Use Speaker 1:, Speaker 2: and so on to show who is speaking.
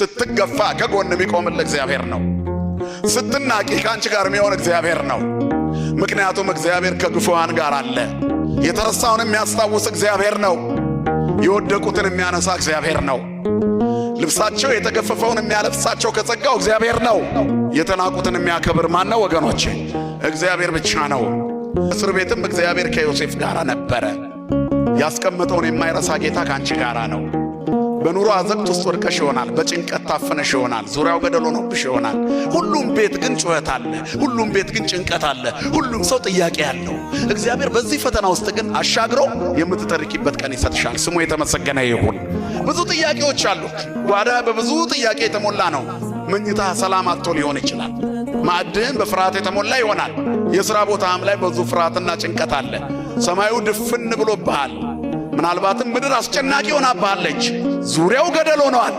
Speaker 1: ስትገፋ ከጎን የሚቆምልህ እግዚአብሔር ነው። ስትናቂ ከአንቺ ጋር የሚሆን እግዚአብሔር ነው። ምክንያቱም እግዚአብሔር ከግፉዋን ጋር አለ። የተረሳውን የሚያስታውስ እግዚአብሔር ነው። የወደቁትን የሚያነሳ እግዚአብሔር ነው። ልብሳቸው የተገፈፈውን የሚያለብሳቸው ከጸጋው እግዚአብሔር ነው። የተናቁትን የሚያከብር ማን ነው ወገኖቼ? እግዚአብሔር ብቻ ነው። እስር ቤትም እግዚአብሔር ከዮሴፍ ጋር ነበረ። ያስቀመጠውን የማይረሳ ጌታ ከአንቺ ጋር ነው። በኑሮ አዘቅት ውስጥ ወድቀሽ ይሆናል። በጭንቀት ታፍነሽ ይሆናል። ዙሪያው ገደል ሆኖብሽ ይሆናል። ሁሉም ቤት ግን ጩኸት አለ። ሁሉም ቤት ግን ጭንቀት አለ። ሁሉም ሰው ጥያቄ አለው። እግዚአብሔር በዚህ ፈተና ውስጥ ግን አሻግሮ የምትተርኪበት ቀን ይሰጥሻል። ስሙ የተመሰገነ ይሁን። ብዙ ጥያቄዎች አሉ። ጓዳ በብዙ ጥያቄ የተሞላ ነው። መኝታ ሰላም አጥቶ ሊሆን ይችላል። ማዕድህም በፍርሃት የተሞላ ይሆናል። የሥራ ቦታም ላይ ብዙ ፍርሃትና ጭንቀት አለ። ሰማዩ ድፍን ብሎብሃል። ምናልባትም ምድር አስጨናቂ ሆናብሃለች። ዙሪያው ገደል ሆነዋል።